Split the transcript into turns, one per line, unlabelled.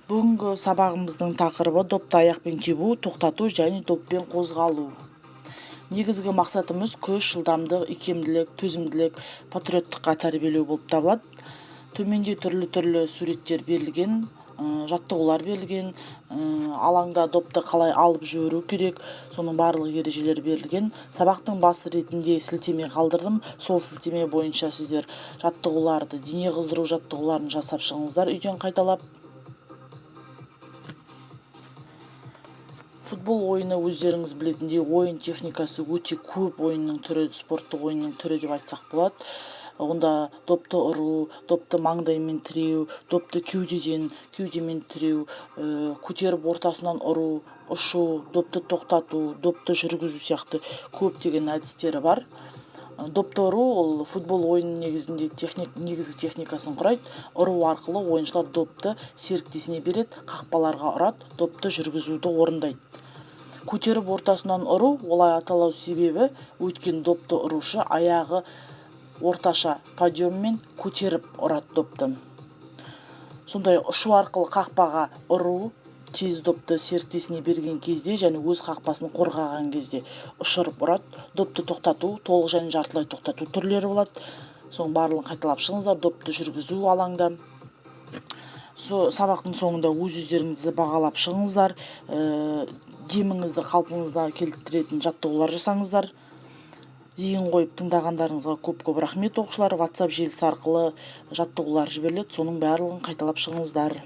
Бүгінгі сабағымыздың тақырыбы допты аяқпен тебу, тоқтату және доппен қозғалу. Негізгі мақсатымыз күш, жылдамдық, икемділік, төзімділік, патриоттыққа тәрбиелеу болып табылады. Төменде түрлі-түрлі суреттер берілген, жаттығулар берілген, алаңда допты қалай алып жүгіру керек, соның барлық ережелері берілген. Сабақтың бас ретінде сілтеме қалдырдым. Сол сілтеме бойынша сіздер жаттығуларды, дене қыздыру жаттығуларын жасап шығыңыздар үйден қайталап. Футбол ойыны өздеріңіз білетіндей ойын техникасы өте көп ойынның түрі, спорттық ойынның түрі деп айтсақ болады. Онда допты ұру, допты маңдаймен тіреу, допты кеудеден, кеудемен тіреу, көтеріп ортасынан ұру, ұшу, допты тоқтату, допты жүргізу сияқты көптеген әдістері бар. Допты ұру ол футбол ойынының негізінде негізгі техникасын құрайды. Ұру арқылы ойыншылар допты серіктесіне береді, қақпаларға ұрады, допты жүргізуді орындайды. Көтеріп ортасынан ұру олай аталу себебі өйткені допты ұрушы аяғы орташа подъеммен көтеріп ұрады допты. Сондай ұшу арқылы қақпаға ұру тез допты серіктесіне берген кезде және өз қақпасын қорғаған кезде ұшырып ұрады. Допты тоқтату, толық және жартылай тоқтату түрлері болады. Соның барлығын қайталап шығыңыздар. Допты жүргізу алаңда. Сабақтың соңында өз өздеріңізді бағалап шығыңыздар. Деміңізді қалпыңызға келтіретін жаттығулар жасаңыздар. Зейін қойып тыңдағандарыңызға көп-көп рахмет, оқушылар. WhatsApp желісі арқылы жаттығулар жіберіледі. Соның барлығын қайталап шығыңыздар.